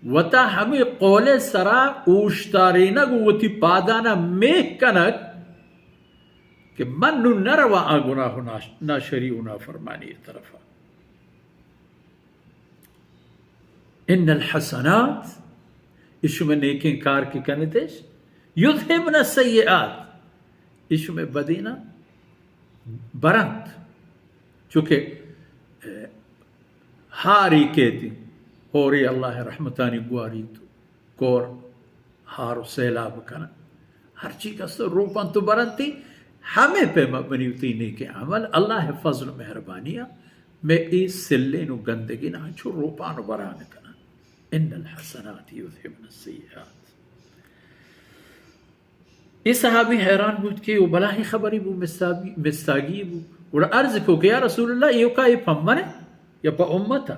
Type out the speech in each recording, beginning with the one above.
وتا ہمے قول ءِ سرا اوشتارینگ و وتی پادانا میخ کنگ کہ من نوں نہ رواں آ گناہ و ناش-، ناشری و نافرمانی ءِ طرفا۔ ان الحسنات، اے شمئے نیکیں کار کہ کنتش، یذہبن السیئات، اے شمئے بدینا برنت۔ چونکہ، اے، ہاری کیتی، ہورے اللہ ءِ رحمتانی گواری تو کور ہار و سیلاب کنن۔ ہرچی کس روپنت و برنتی، ہمے پیما بنی وتی نیکیں عمل اللہ ءِ فضل و مہربانی ءَ مئے اے سلین و گندگینا انچو روپان و بران کنن۔ ان الحسنات یذہبن السیئات۔ اے صحابی حیران بوت کہ او بلاہیں خبرے بو، مستاگی، مستاگی بو۔ گڑا عرض کو کہ یا رسول اللہ، ایوکا اے پہ من ءَ یا پہ امت ءَ؟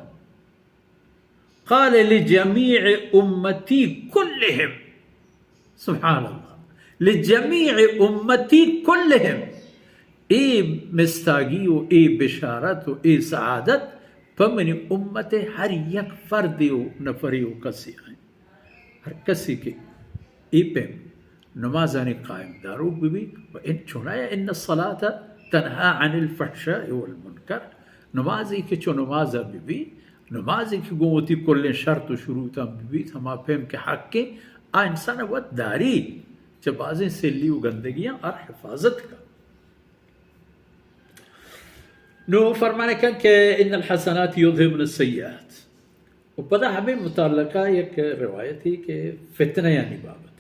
قال لجمیع امتی کلہم۔ سبحان اللہ۔ لجمیع امتی کلہم۔ اے مستاگی و اے بشارت و اے سعادت پہ منی امت ءِ ہر یک فردے و نفرے و کسے ءَ انت۔ ہر کسے کہ اے پیم نمازانی قائم داروک بہ بیت و ان چونایا ان الصلاة تنہی عن الفحشاء والمنکر، نمازے کہ چو نمازا بہ بیت، نمازے کہ گوں وتی کلیں شرط و شروطاں بہ بیت، ہما پیم کہ حقیں، آ انسان وت داری، چہ بازیں سلی و گندگیاں آ حفاظت کا۔ نو فرمان کن کہ ان الحسنات یذہبن السیئات۔ و پدا ہمے متعلقہ یک روایتے کہ فتنہ یانی بابت،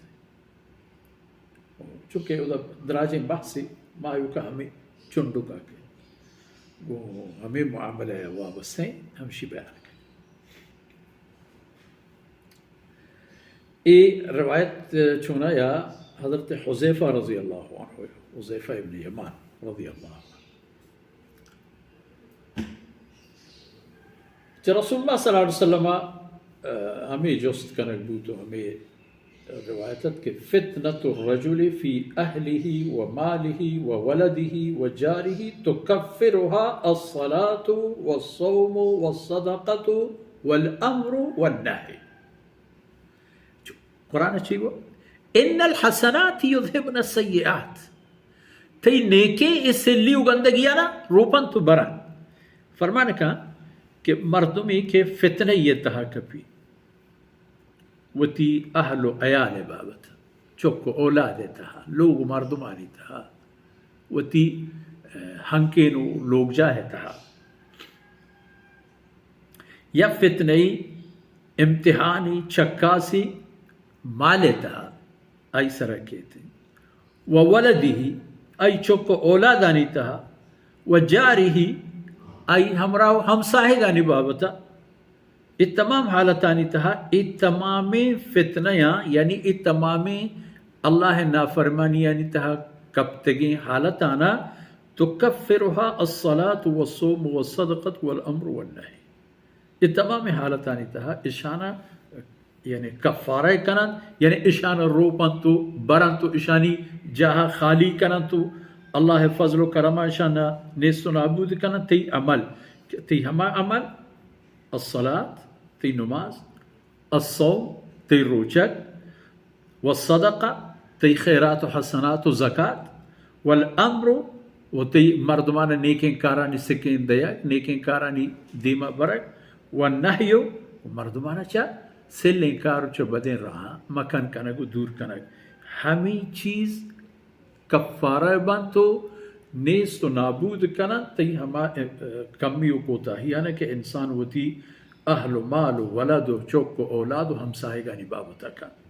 چونکہ اودا دراجیں بحثے، ما ایوکا ہمے چنڈکا کہ گوں ہمے معاملہ ءَ وابستہ ایں، ہمشی بیان کن۔ اے روایت چونایا حضرت حذیفہ رضی اللہ عنہ، حذیفہ ابن یمان رضی اللہ عنہ۔ چہ رسول اللہ صلی اللہ علیہ وسلم ءَ، آ، ہمے جست کنگ بوت و ہمے روایت ات کہ فتنة الرجل في أهله وماله وولده وجاره تكفرها الصلاة والصوم والصدقة والأمر والنهي۔ قرآن چی گو؟ ان الحسنات یذهبن السیئات۔ تئی نیکیں اے سلی و گندگیانا روپنت و برنت۔ فرمان کن کہ مردمے کہ فتنہ ءِ تہا کپی، وتی اہل و عیال ءِ بابت، چک و اولاد ءِ تہا، لوگ و مردمانی تہا، وتی، اہ، ہنکین و لوگجاہ ءِ تہا، یا فتنہ ای، امتحانی، چکاسی مال ءِ تہا آئی سرا کیت، و ولدہ، آئی چک و اولادانی تہا، و جارہ، آئی ہمراہ و ہمساہگانی بابتا، اے تمام حالتانی تہا، اے تمامیں فتنیاں، یعنی اے تمامیں اللہ ءِ نافرمانیانی تہا کپتگیں حالتانا، تکفرها الصلاة والصوم والصدقة والأمر والنهي۔ اے تمامیں حالتانی تہا اشانا، یعنی کفارہ کننت، یعنی اشانا روپنت و برنت و اشانی جاہا خالی کننت و اللہ ءِ فضل و کرما اشانا نیست و نابود کننت۔ تئی عمل، تئی ہما عمل، الصلاة، تئی نماز، الصوم، تئی روچگ، والصدقة، تئی خیرات و حسنات و زکات، والأمر، و تئی مردمان نیکیں کارانی سکین دیگ، نیکیں کارانی دیما برگ، والنهي، و مردمان چہ سلیں کار و چہ بدیں راہاں مکن کنگ و دور کنگ۔ ہمے چیز کفارہ بنت و نیست و نابود کننت تئی ہما، اه، کمی و کوتاہیانا کہ انسان وتی اہل و مال و ولد و چک و اولاد و ہمساہگانی بابتا کنت۔